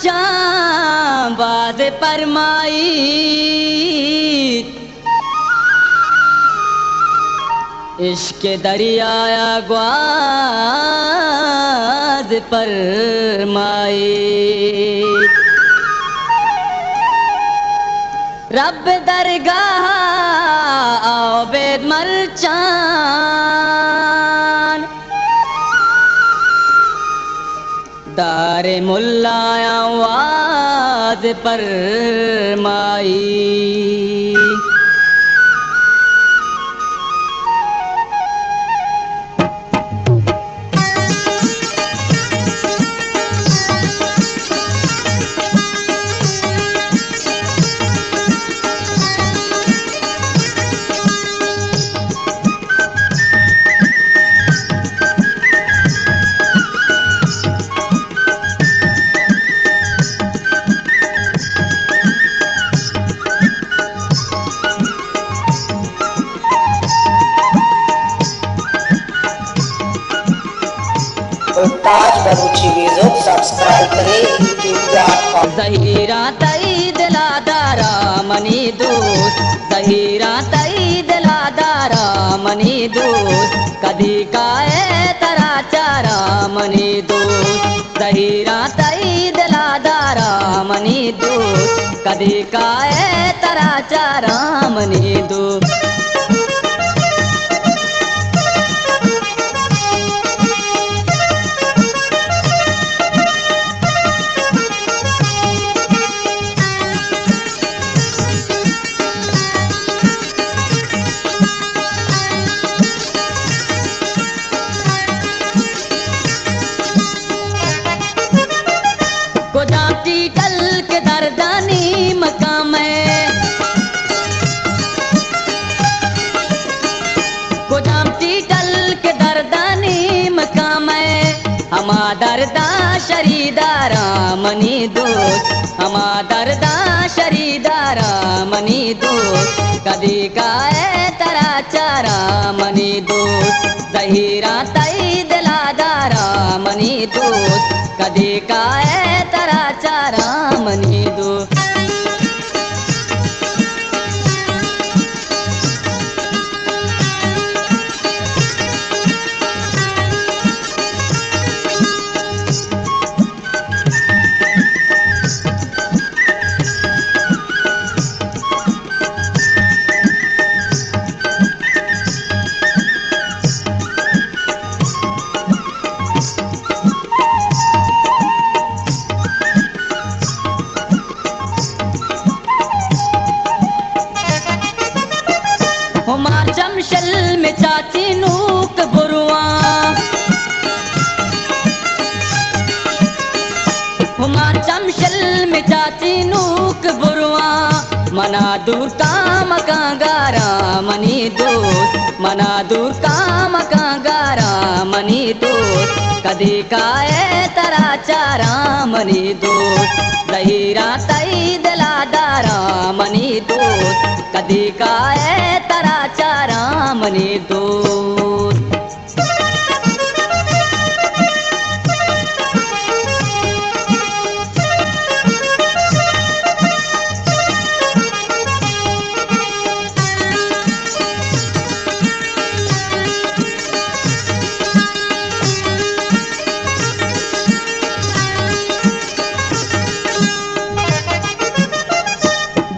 چاں باز پرمائیت، عشق دریایا گواز پرمائیت. رب درگاہ عابد مرچان، دار ملایاں واز پرمائی. ممتاز بلوچی میوزک سبسکرائب کرے یوٹیوب ڈاٹ کام. زہیراں تئی دلا دارا منی دوست، زہیراں تئی دلا دارا منی دوست، کدی کائے ترا چارا منی دوست. زہیراں تئی دلا دارا منی دوست، کدی کائے ترا چارا منی دوست. کجام ٹیٹل کہ دردانی مقام ہے، کجام ٹیٹل کہ دردانی مقام ہے، ہما درداں شریداراں منی دوست، ہما درداں شریداراں منی دوست، کدی کائے ترا چاراں منی دوست. زہیراں تئی دلا دارا منی دوست، کدی کائے ترا چاراں منی دوست. ہما چمشل میں چاچی نوک برواں، ہما چمشل میں چاچی نوک برواں، منا دور کام کاں گاراں منی دوست، منا دور کام کاں گاراں منی دوست، کدی کائے ترا چاراں منی دوست. زہیراں تئی دلا داراں منی دوست، کدی کائے ترا چاراں منی دوست.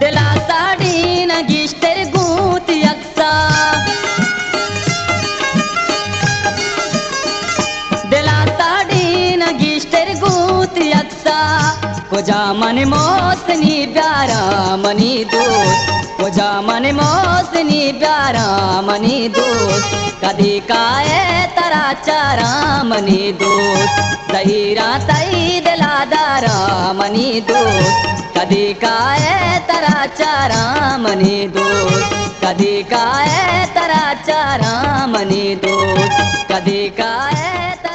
دلا ساڑی نہ گیشتر گوت یک سا، دلا ساڑی نہ گیشتر گوت یک سا، کجا من موسنی بیارا منی دوست، کجا من موسنی بیارا منی دوست، کدی کائے ترا چاراں منی دوست، زہیراں تئی دلا داراں منی دوست، کدی کائے ترا چاراں منی دوست، کدی کائے ترا چاراں منی دوست، کدی کائے ترا